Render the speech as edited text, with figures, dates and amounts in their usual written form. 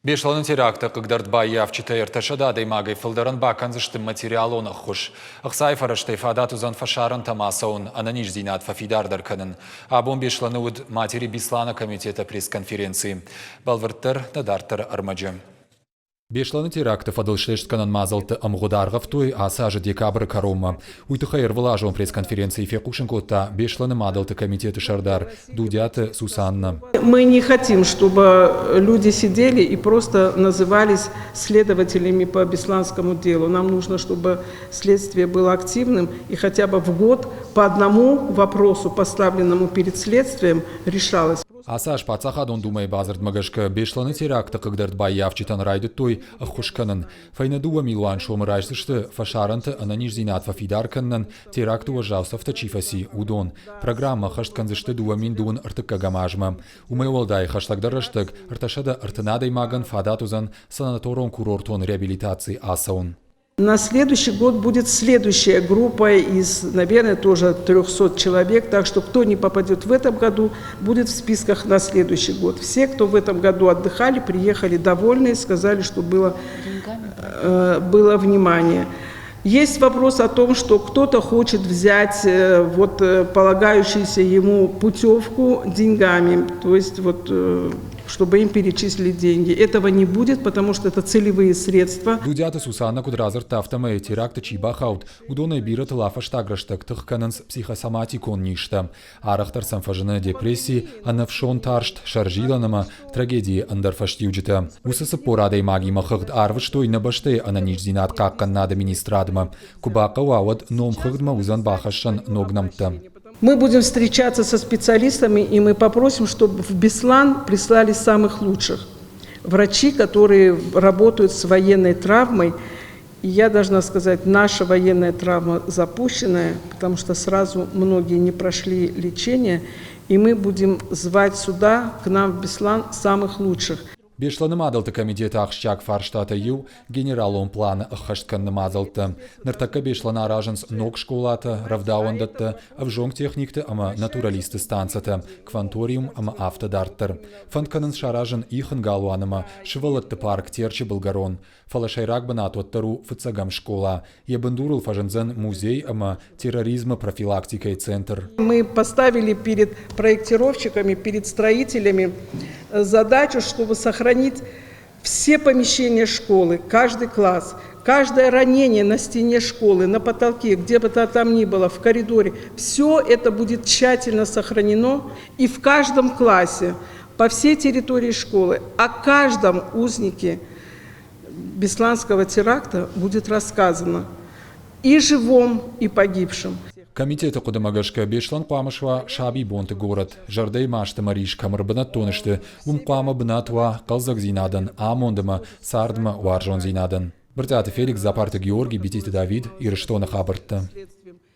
Беслӕны теракты хъыгдӕрд баййафджытӕй 300 адӕймагӕй фылдӕрӕн бакӕндзысты материалон ӕххуыс. Ӕхцайы фӕрӕзтӕй фадат уыдзӕн фӕсарӕнтӕм ацӕуын, ӕнӕниздзинад фӕфидардӕр кӕнын. Абон Беслӕны уыд Матери Беслана комитеты пресс-конференци. Бӕлвырддӕр нӕ дарддӕры ӕрмӕджы. Беслӕны теракты фӕдыл слестгӕнӕн мадзӕлтты ӕмгъуыд аргъӕвтой ацы азы декабры кӕронмӕ. Уый тыххӕй ӕрвылазон пресс-конференцийы фехъусын кодта Беслӕны мадӕлты комитеты сӕрдар Дудиаты Сусанна. Мы не хотим, чтобы люди сидели и просто назывались следователями по Бесланскому делу. Нам нужно, чтобы следствие было активным и хотя бы в год по одному вопросу, поставленному перед следствием, решалось. Ацы аз Паддзахадон Думӕйы бадзырдмӕ гӕсгӕ Беслӕны теракты хъыгдӕрд баййафджытӕн райдыдтой ӕххуыс кӕнын. Фӕйнӕ 2 милуан сомы райсдзысты фӕсарӕнты ӕнӕниздзинад фӕфидар кӕнынӕн теракты уӕззау цӕфтӕ чи фӕци, уыдон. Программӕ ӕххӕст кӕндзысты 2025 азмӕ. Уымӕй уӕлдай хӕстӕгдӕр рӕстӕг 330 адӕймагӕн фадат уыдзӕн санаторон-курортон реабилитаци ацӕуын. На следующий год будет следующая группа из, наверное, тоже 300 человек, так что кто не попадет в этом году, будет в списках на следующий год. Все, кто в этом году отдыхали, приехали довольные, сказали, что было внимание. Есть вопрос о том, что кто-то хочет взять вот полагающуюся ему путевку деньгами, то есть вот чтобы им перечислили деньги. Этого не будет, потому что это целевые средства. Дудиаты Сусанна куыд радзырдта, афтӕмӕй теракты чи бахауд, уыдонӕй бирӕтыл а фӕстаг рӕстӕг тых кӕнынц психосоматикон низтӕ. Арӕхдӕр сӕм фӕзыны депресси, ӕнӕфсон тарст, сӕрзилӕн ӕмӕ трагедийы ӕндӕр фӕстиуджытӕ. Уыцы 40 адӕймагимӕ хыгъд арвыстой нӕ бӕстӕйы ӕнӕниздзинад хъахъхъӕнынады министрадмӕ. Куы бахъӕуа, уӕд номхыгъдмӕ уыдзӕн бахӕссӕн ног нӕмттӕ. Мы будем встречаться со специалистами, и мы попросим, чтобы в Беслан прислали самых лучших. Врачи, которые работают с военной травмой. И я должна сказать, наша военная травма запущенная, потому что сразу многие не прошли лечение, и мы будем звать сюда, к нам в Беслан, самых лучших. Беслӕны мадӕлты комитеты ахсджиаг фарстатӕй иу генералон планы ӕххӕст кӕныны мадзӕлттӕ. Ныртӕккӕ Беслӕны аразынц ног скъолатӕ, рӕвдауӕндӕттӕ, ӕвзонг техникты ӕмӕ натуралистты станцӕтӕ, кванториум ӕмӕ афтӕ дарддӕр. Фӕнд кӕнынц саразын ихын галуан ӕмӕ сывӕллӕтты парк Терчы былгӕрон. Фӕлӕ сӕйраг бынат уӕддӕр у фыццӕгӕм скъола. Йӕ бындурыл фӕзындзӕн музей ӕмӕ терроризмы профилактикӕйы центр. Мы поставили перед проектировщиками, перед строителями задачу, чтобы сохранить все помещения школы, каждый класс, каждое ранение на стене школы, на потолке, где бы то там ни было, в коридоре, все это будет тщательно сохранено. И в каждом классе, по всей территории школы, о каждом узнике Бесланского теракта будет рассказано и живом, и погибшем. Комитеты хъуыдымӕ гӕсгӕ Беслӕн хъуамӕ суа сабибонты горӕт. Зӕрдӕйы маст ӕмӕ рис кӕм ӕрбынӕттон сты, уым хъуамӕ бынат уа хъӕлдзӕгдзинадӕн, амонд ӕмӕ цардмӕ уарзондзинадӕн. Брытъиаты Феликс, Дзапарты Георгий, Битеты Давид, Ирыстоны хабӕрттӕ.